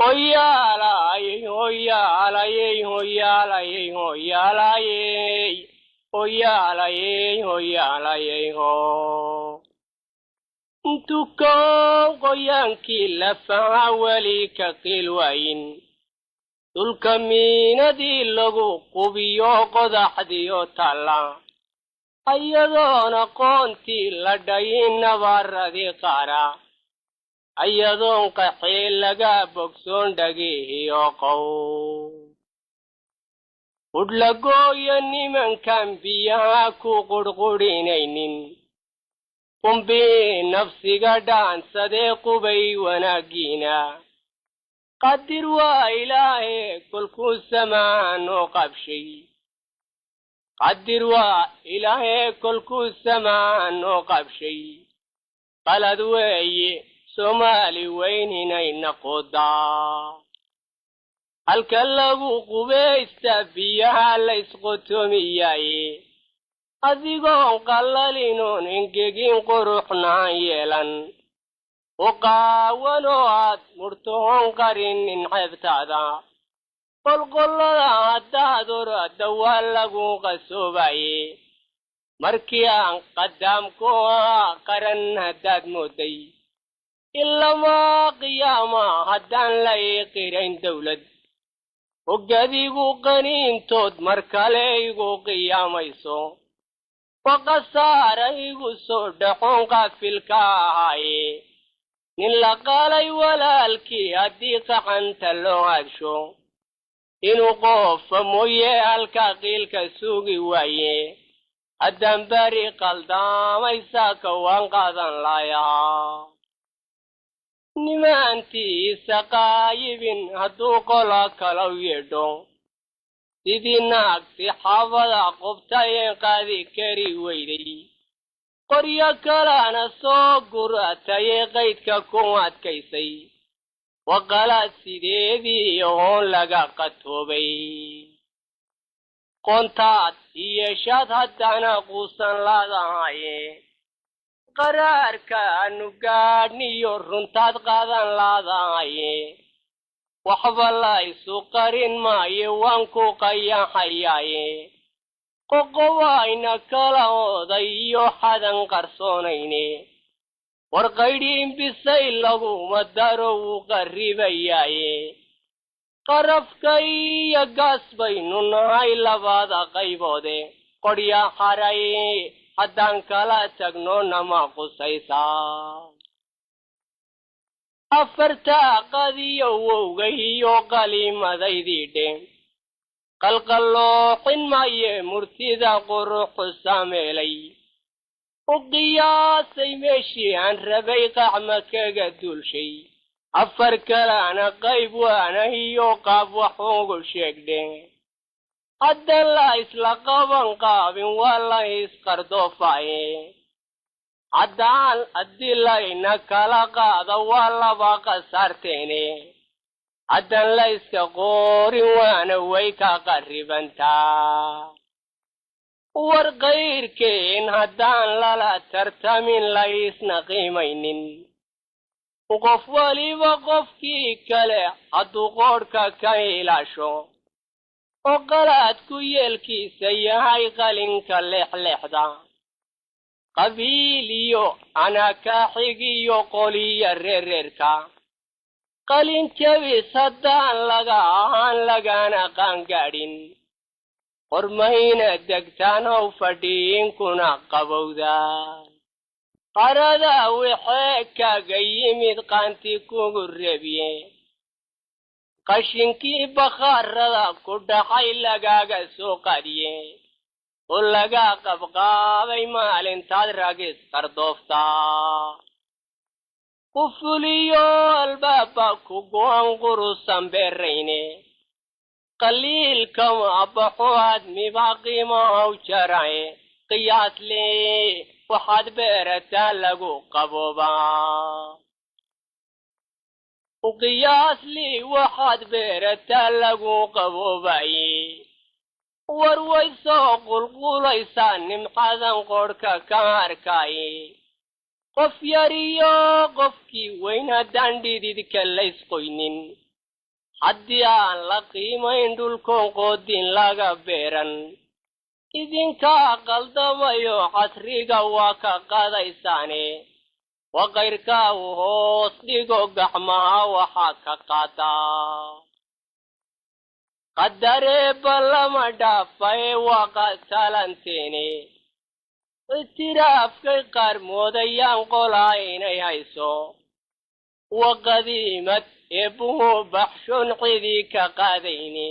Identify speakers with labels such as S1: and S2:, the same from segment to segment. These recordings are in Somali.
S1: Hoyaalayey, hoyaalayey, hoyaalayey, hoyaalayey, hoyaalayey, hoyaalayey, hoo. Tukow qoyaankii lafaha weli ka qiil waayin, dhulka miinadii lagu qubiyo qodaxdiyo taalla, ayadoon aqoontii la dhayin nabaradii qaara, ayadoon qaxii laga bogsoon dhagihiyo qow. Qudhlagooyo nimankan biyaha ku qurhqudhinaynin, qumbii nafsiga dhaansadee qubay wanaaggiina. Qadir waa Ilaahe kolkuu samaanoo qabshay, qadir waa Ilaahe kolkuu samaanoo qabshay. Qalad weeye Soomaali weyn inayna qodaa, halka lagu qubaysta biyaha laysqotomiyaaye, adigoon qallalinoon engegin quruxnaan yeelan, u qaawanoo aad murtoon qarinin xeebtaada. Qolqollada haddaad orada waa lagu qasoobaye, markii aan qadaamku ahaa qaran haddaad mooday, ilamaa qiyaama haddaan la ii qirayn dawlad, hogadigu qaniintood mar kale igu qiyaamayso, waqasaara igu soo dhaxoon qaafilka ahaaye. Nin la qalay walaalkii haddii qaxanta loo hadsho, inuu qoofa mooye halka qiilka sugi waaye. Haddaan beri qaldaamaysaaka waan qaadan layaa. Nimaantiisa qaayibin hadduu qola kalow yeedho, sidii naagti xaabada qubtayeen qaadi kari weyday, qoryo kalana soo guratayee qaydka ku adkaysay, waqala sideedii hoon laga qatoobay. Qoontaad yeeshaad haddana quusan laadahaye, qaraarka aanu gaadhniyo runtaad qaadan laadahaye. Waxba la isu qarin maaye, waan ku qayaxayaaye, qoqowayna kala oday iyo xadan qarsoonayne. War qaydhiin bisay laguma daro, wuu qarribayaaye. Qarafka iyo gaas baynu nahay labada qayboode, qodhya xaray haddaan kala tagno nama qusaysaa. Afartaa qadiyo wowga iyo qaliimadaydii dhe, qalqallooxin maaye murtida quruxu sameelay, u qiyaasay meeshii aan rabay qacma kaga duulshay. Afar kalana qayb waana iyo qaab wax ugu sheegdhe, haddan la isla qaban qaabin waa la isqardoofaye. Haddaan haddii layna kala qaada waa laba qasaarteene, haddan la iska qoorin waana way ka qarribantaa. War kayrkeen haddaan lala tartamin la isna qiimaynin, qof waliba qofkii kale hadduu qoodhka ka ilaasho, oo qalaad ku yeelkiisa yahay qalinka leexleexda, qabiil iyo anakaaxig iyo qoliya reereerka, qalin jabis haddaan laga ahaan lagana qaangaadhin, qormayna degtaan how fadhiinkuna qabowda. Qarada wixee kaaga yimid qaanti kugu reebye, qashinkii bakhaarada ku dhacay lagaaga soo qaadiye, oo laga qabqaabay maalintaad ragis qardooftaa. Qufuliyo albaabba ku go'an qurusan beerayne, qaliilkama baxo aadmiba qiimahaw jaraye. Qiyaasle waxaad beerataa lagu qaboobaa, qiyaasli waxaad beerataa lagu qaboobaye. War way soo qulqulaysaa nimcadan qoodhka ka arkaaye, qof yariyo qofkii weyn haddaan dhididka laysqoynin. Haddii aan la qiimayn dhulkoon qoodin laga beeran, idinkaa qaldamayo casriga waa ka qadaysaane. Waqayrkaa u hoos dhigo gacmaha waxaa ka qaadaa. Qadareebba lama dhaafaye waa qatalanteene. Ictiraafkay qaar moodayaan qolaa inay hayso. Waqadiimad eebbuhu baxshon cidii ka qaadayne.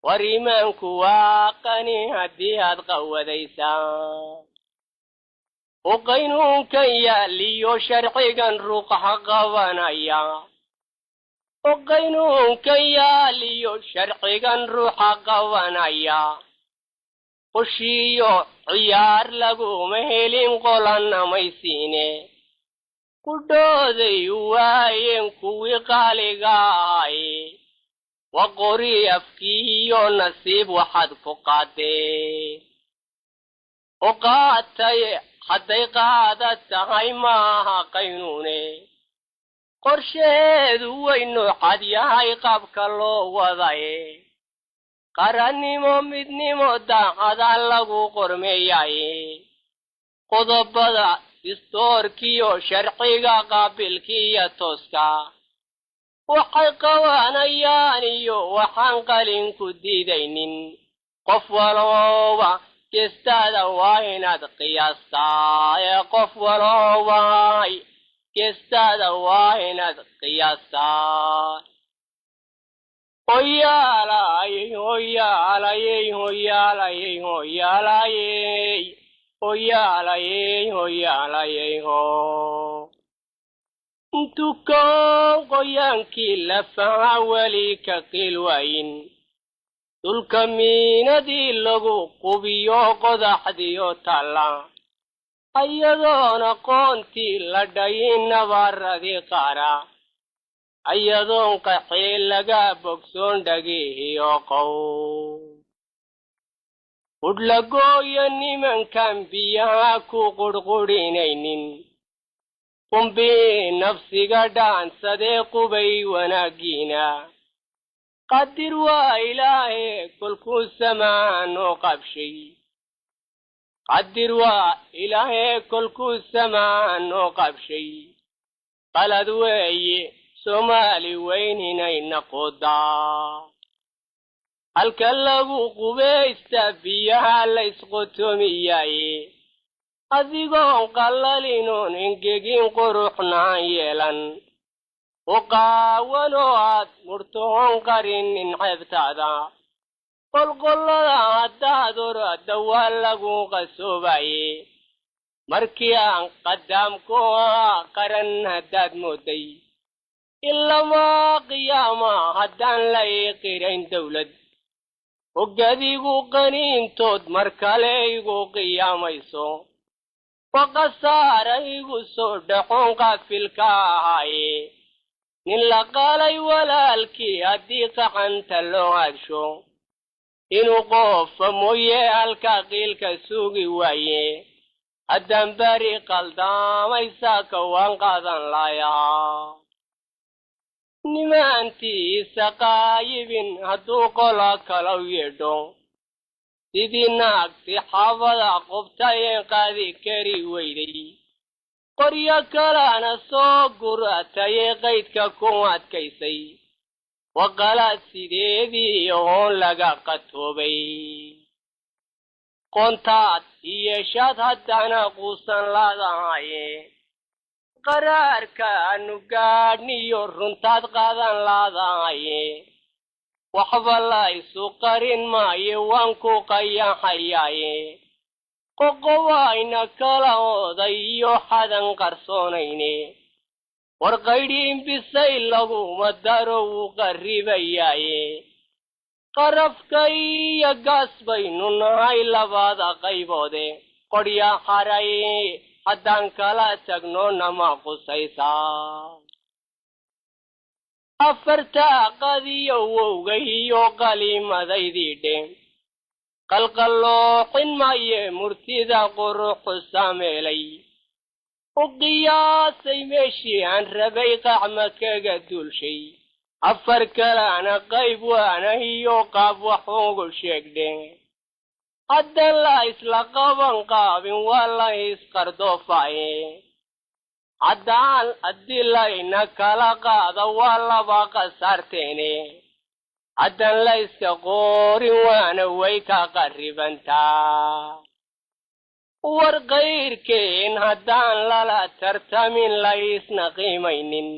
S1: War iimaanku waa qani haddii aad qawadaysaa. Oo qaynuunkan yaaliyo sharcigan ruuxa qabanaya. Oo qaynuunkan yaaliyo sharcigan ruuxa qabanaya. Qushiyo ciyaar laguma helin qolanna maysiine. Qudhooday waayeen kuwii qaaliga ahay. Waa qori afkiiyo nasiib waxaad ku qaadee. Oo qaataye hadday qaada tahay maaha qaynuune. Qorshaheedu waynu cad yahay qaabka loo wadaye. Qarannimo midnimo daacada lagu qormeeyaye. Qodobada distoorkiyo sharciga qaabilkiiyo tooska. Waxay qabanayaan iyo waxaan qalin ku diidaynin. Qof walooba geestaada waa inaad qiyaastaa. Ee qof walooba geestaada waa inaad qiyaastaa. Hoyaalayey hoyaalayey hoyaalayey hoyaalayey hoyaalayey hoyaalayey hoo. Intukoon qoyaankii lafaha weli ka qiil waayin. Dhulka miinadii lagu qubiyo qodaxdiyo taalla. Ayadoon aqoontii la dhayin nabaradii qaara. Ayadoon qaxii laga bogsoon dhagihiyo qow. Qudhlagooyo nimankan biyaha ku qurqurinaynin. Qumbii nafsiga dhaansadee qubay wanaaggiina. Qadir waa ilaahe kolkuu samaanoo qabshay. Qadir waa ilaahe kolkuu samaanoo qabshay. Qalad weeye Soomaali weyn inayna qodaa. Halka lagu qubaysta biyaha la isqotomiyaaye. Adigoon qallalinoon engegin quruxnaan yeelan. Oo qaawanoo aad murtoon qarinin xeebtaada. Qolqollada haddaad orada waa lagu qasoobaye. Markii aan qadaamku ahaa qaran haddaad mooday. Ilamaa qiyaama haddaan la ii qirayn dawlad. Hoggadigu qaniintood mar kale igu qiyaamayso. Waqasaara igu soo dhaxoon qaafilka ahaaye. Nin la qalay walaalkii haddii qacanta loo hadsho. Inuu qoofa mooye halka qiilka sugi waaye. Haddaan bari qaldaamaysaaka waan qaadan layaa. Nimaantiisa qaayibin hadduu qola kala yeedho. Sidii naagti xaabada qubtayeen qaadi kari weyday. Qoryo kalena soo guratayee qaydka ku adkaysay. Waqalaad sideedii oon laga qatoobay. Qoontaad yeeshaad haddana quusan laadahaye. Qaraarka aanu gaadhniyo runtaad qaadan laadahaye. Waxba la isu qarin maaye waan ku qayaxayaaye. Qoqobayna kala oday iyo xadan qarsoonayne. War qaydhiin bisay laguma daro wuu qarribayaaye. Qarafka iyo gaas baynu nahay labada qayboode. Qorya xaray haddaan kala tagno nama qusaysaa. Afarta qadiyo wowga iyo qaliimadaydii dhe. Qalqallooxin maaye murtida quruxu sameelay. U qiyaasay meeshii aan rabay qacma kaga duulshay. Afar kalena qayb waana iyo qaab wax ugu sheegdhe. Haddan la isla qaban qaabin waa la isqardoofaye. Haddaan haddii layna kala qaada waa laba qasaarteene. Haddan la iska qoorin waana way ka qarribantaa. War kayrkeen haddaan lala tartamin la isna qiimaynin.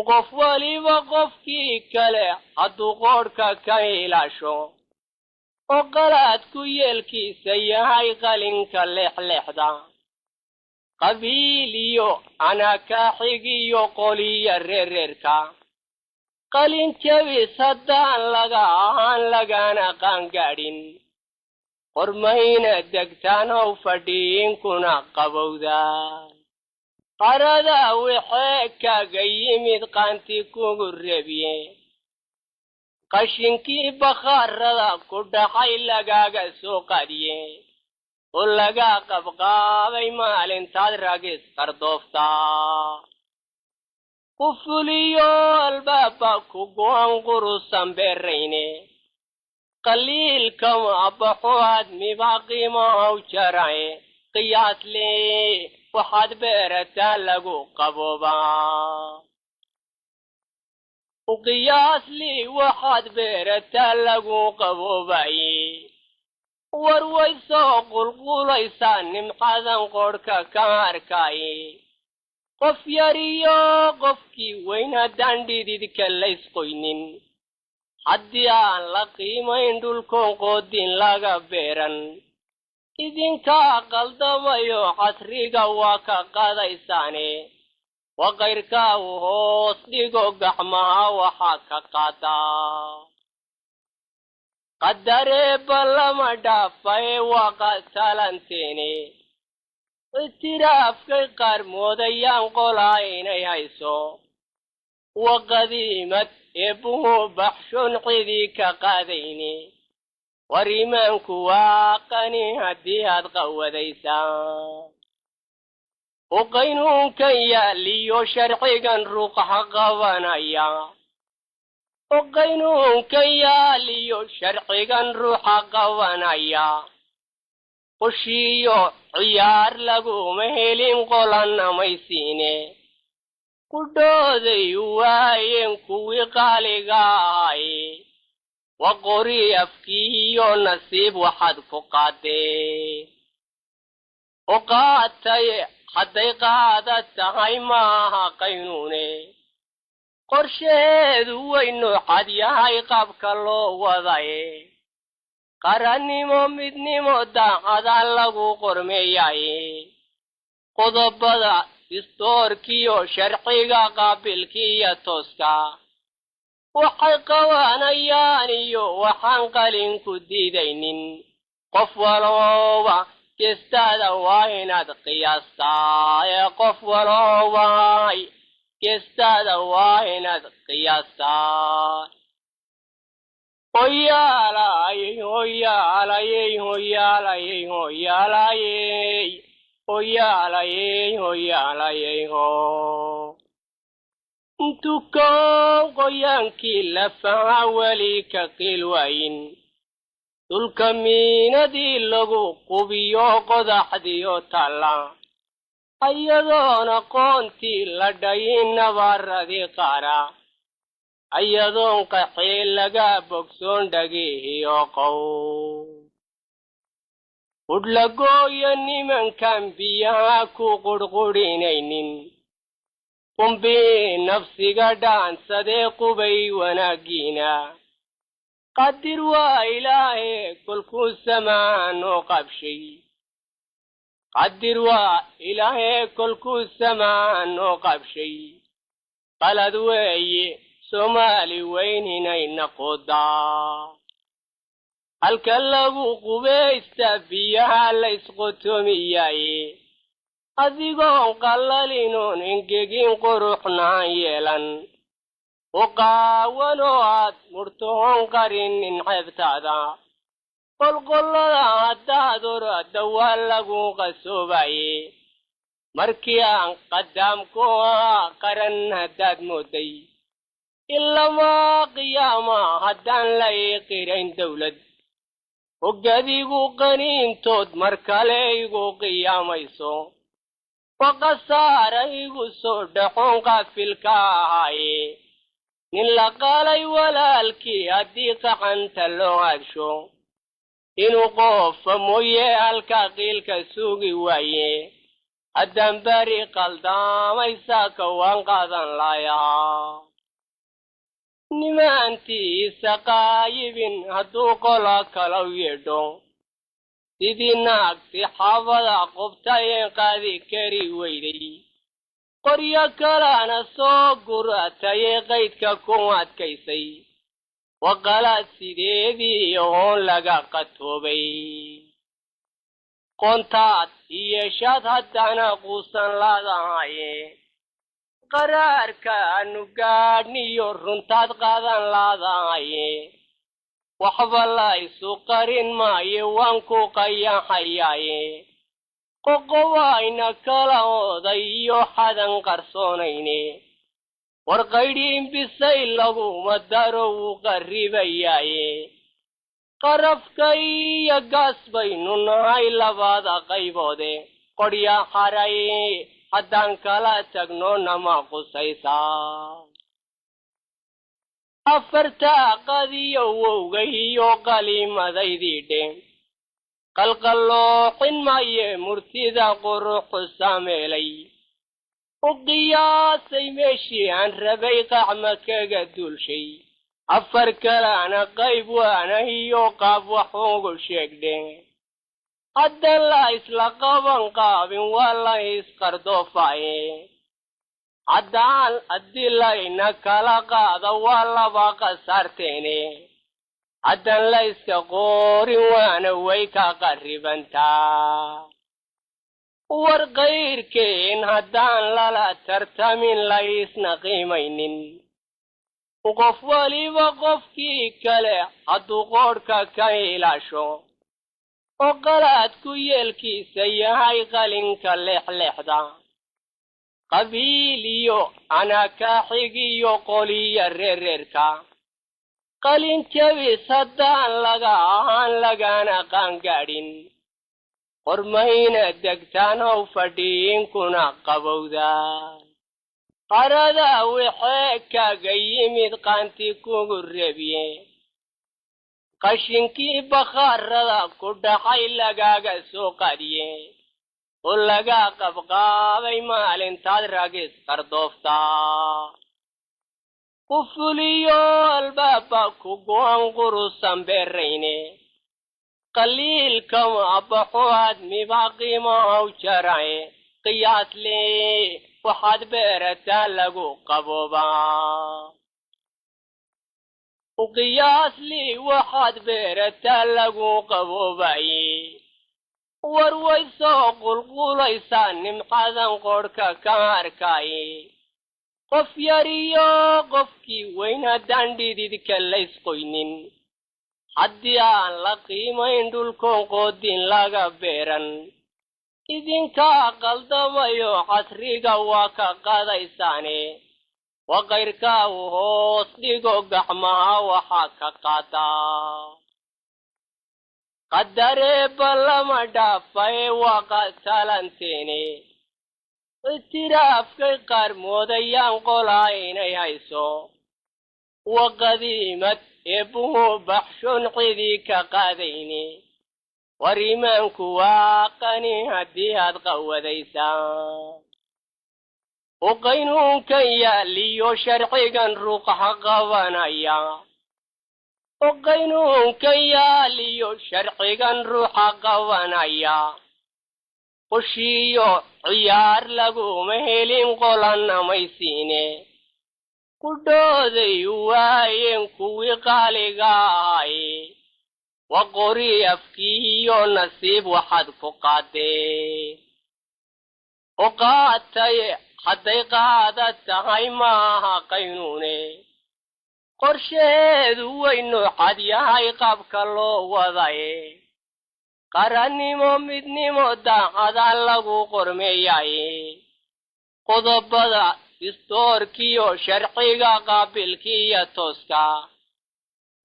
S1: Qof waliba qofkii kale hadduu qoodhka ka ilaasho. Oo qalaad ku yeelkiisa yahay qalinka leexleexda. Qabiil iyo anakaaxig iyo qoliya reereerka. Qalin jabis haddaan laga ahaan lagana qaangaadhin. Qormayna degtaan how fadhiinkuna qabowda. Qarada wixee kaaga yimid qaanti kugu reebye. Qashinkii bakhaarada ku dhacay lagaaga soo qaadiye. Oo laga qabqaabay maalintaad ragis qardooftaa. Ku fuliyo albaabba ku go'an qurusan beerayne. Qaliilkama baxo aadmiba qiimahaw jaraye. Qiyaas lee waxaad beerataa lagu qaboobaa. Qiyaas lii waxaad beerataa lagu qaboobaye. War way soo qulqulaysaa nimcadan qoodhka ka arkaaye. Qof yariyo qofkii weyn haddaan dhididka laysqoynin. Haddii aan la qiimayn dhulkoon qoodin laga beeran. Idinkaa qaldamayo casriga waa ka qadaysaane. Waqayrkaa u hoos dhigo gacmaha waxaa ka qaadaa. Qadareebba lama dhaafaye waa qatalanteene. Ictiraafkay qaar moodayaan qolaa inay hayso. Waqadiimad eebbuhu baxshon cidii ka qaadayne. War iimaanku waa qani haddii aad qawadaysaa. U qaynuunkan yaaliyo sharcigan ruuxa qabanaya. U qaynuunkan yaaliyo sharcigan ruuxa qabanaya. Qushiyo ciyaar laguma helin qolannamaysiine. Ku dhooday waayeen kuwii qaaliga ahaye. Waa qori afkiiyo nasiib waxaad ku qaadee. U qaataye hadday qaada tahay maaha qaynuune. Qorshaheedu waynu cad yahay qaabka loo wadaye. Qarannimo midnimo daacada lagu qormeeyaye. Qodobada distoorkiyo sharciga qaabilkiiyo tooska. Waxay qabanayaan iyo waxaan qalin ku diidaynin. Qof walooba geestaada waa inaad qiyaastaa. Ee qof walooba geestaada waa inaad qiyaastaa. Hoyaalayey hoyaalayey hoyaalayey hoyaalayey hoyaalayey hoyaalayey hoo. Tukow qoyaankii lafaha weli ka qiil waayin. Dhulka miinadii lagu qubiyo qodaxdiyo taalla. Ayadoon aqoontii la dhayin nabaradii qaara. Ayadoon qaxii laga bogsoon dhagihiyo qow. Qudhlagooyo nimankan biyaha ku qurhqudhinaynin. Qumbii nafsiga dhaansadee qubay wanaaggiina. Qadir waa ilaahe kolkuu samaanoo qabshay. Qadir waa ilaahe kolkuu samaanoo qabshay. Qalad weeye Soomaali weyn inayna qodaa. Halka lagu qubaysta biyaha la isqotomiyaaye. Adigoon qallalinoon engegin quruxnaan yeelan. U qaawanoo aad murtoon qarinin xeebtaada. Qolqollada haddaad orada waa lagu qasoobaye. Markii aan qadaamku ahaa qaran haddaad mooday. Ilamaa qiyaama haddaan la ii qirayn dawlad, hoggadigu qaniintood mar kale igu qiyaamayso, waqasaara igu soo dhaxoon qaafilka ahaaye. Nin la qalay walaalkii haddii qaxanta loo hadsho, inuu qoofa mooye halka qiilka sugi waaye. Haddaan beri qaldaamaysaaka waan qaadan layaa. Nimaantiisa qaayibin hadduu qola kalow yeedho, sidii naagti xaabada qubtayeen qaadi kari weyday, qoryo kalana soo guratayee qaydka ku adkaysay, waqalaad sideedii hoon laga qatoobay. Qoontaad iyeeshaad haddana quusan laadahaye, qaraarka aanu gaadhniyo runtaad qaadan laadahaye. Waxba la isu qarin maaye, waan ku qayaxayaaye. Qoqobayna kala oday iyo xadan qarsoonayne, war qaydhiin bisay laguma daro, wuu qarribayaaye. Qarafka iyo gaas baynu nahay labada qayboode, qodhya xaray haddaan kala tagno nama qusaysaa. Afartaa qadiyo wowgay iyo qaliimadaydii dhe, qalqallooxin maaye murtida quruxu sameelay. U qiyaasay meeshii aan rabay, qacma kaga duulshay. Afar kalana qayb waana iyo qaab wax ugu sheegdhe. Haddaan la isla qaban qaabin waa la isqardoofaye. Haddaan haddii layna kala qaada waa laba qasaarteene, haddaan la iska qoorin waana way ka qarribantaa. War kayrkeen haddaan lala tartamin la isna qiimaynin, qof waliba qofkii kale hadduu qoodhka ka ilaasho, oo qalaad ku yeelkiisa yahay qalinka leexleexda, qabiil iyo anakaaxig iyo qoliya reereerka, qalin jabis haddaan laga ahaan lagana qaangaadhin, qormayna degtaan how fadhiinkuna qabowda. Qarada wixee kaaga yimid qaanti kugu reebye, qashinkii bakhaarada ku dhacay lagaaga soo qaadiye, oo laga qabqaabay maalintaad ragis qardooftaa. Qufuliyo albaabba ku go'an qurusan beerayne, qaliilkama baxo aadmiba qiimahaw jaraye. Qiyaasle waxaad beerataa lagu qaboobaa, qiyaasli waxaad beerataa lagu qaboobaye. War way soo qulqulaysaa nimcadan qoodhka ka arkaaye. Qof yariyo qofkii weyn haddaan dhididka laysqoynin, haddii aan la qiimayn dhulkoon qoodin laga beeran, idinkaa qaldamayo casriga waa ka qadaysaane. Waqayrkaa u hoos dhigo gacmaha waxaa ka qaadaa. Qadareebba lama dhaafaye waa qatalanteene. Ictiraafkay qaar moodayaan qolaa inay hayso, waqadiimad eebbuhu baxshon cidii ka qaadayne. War iimaanku waa qani haddii aad qawadaysaa. U qaynuunkan yaaliyo sharcigan ruuqaha qabanaya, u qaynuunkan yaaliyo sharcigan ruuxa qabanaya, qushiyo ciyaar laguma helin qolannamaysiine. Qudhooday waayeen kuwii qaaliga ahaye, wa qori afkiiyo nasiib waxaad ku qaadee u qaataye. Hadday qaada tahay maaha qaynuune, qorshaheedu waynu cad yahay qaabka loo wadaye. Qarannimo midnimo daacada lagu qormeeyaye, qodobada Distoorkiyo sharciga qaabilkiiyo tooska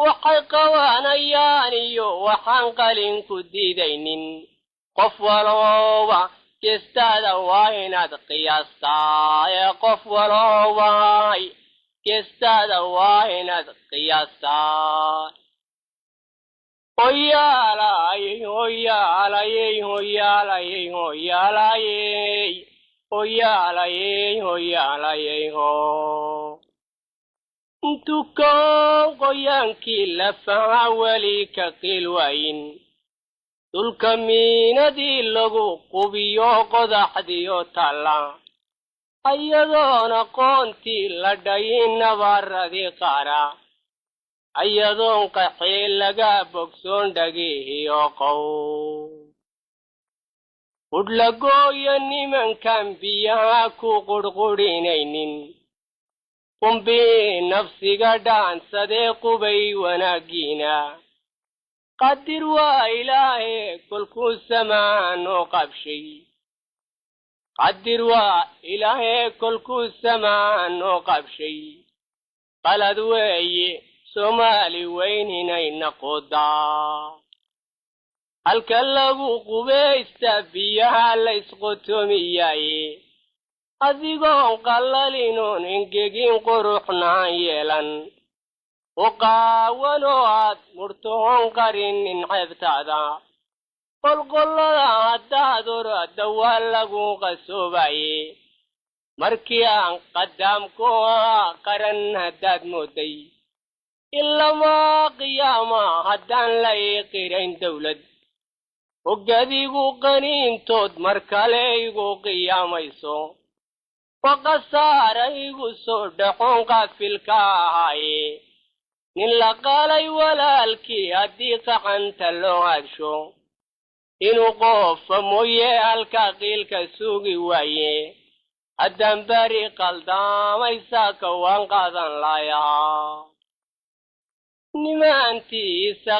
S1: waxay qabanayaan iyo waxaan qalin ku diidaynin. Qof walooba geestaada waa inaad qiyaastaa, ee qof walooba geestaada waa inaad qiyaastaa. Hoyaalayey, hoyaalayey, hoyaalayey, hoyaalayey, hoyaalayey, hoyaalayey, ho Tukow qoyaankii lafaha weli ka qiil waayin, dhulka miinadii lagu qubiyo qodaxdiyo taalla, ayadoon aqoontii la dhayin nabaradii qaara, ayadoon qaxii laga bogsoon dhagihiyo qow qudhlagooyo, nimankan biyaha ku qurhqudhinaynin, qumbii nafsiga dhaansadee qubay wanaaggiina. Qadir waa Ilaahe kolkuu samaanoo qabshay, qadir waa Ilaahe kolkuu samaanoo qabshay. Qalad weeye Soomaali weyn inayna qodaa halka lagu qubaysta biyaha laysqotomiyaaye, adigoon qallalinoon engegin quruxnaan yeelan u qaawanoo aad murtoon qarinin xeebtaada. Qolqollada haddaad orada waa lagu qasoobaye, markii aan qadaamku ahaa qaran haddaad mooday ilamaa qiyaama, haddaan la ii qirayn dawlad hogadigu qaniintood mar kale igu qiyaamayso, waqasaara igu soo dhaxoon qaafilka ahaaye. Nin la qalay walaalkii haddii qaxanta loo hadsho, inuu qoofa mooye halka qiilka sugi waaye. Haddaan beri qaldaamaysaaka waan qaadan layaa nimaantiisa.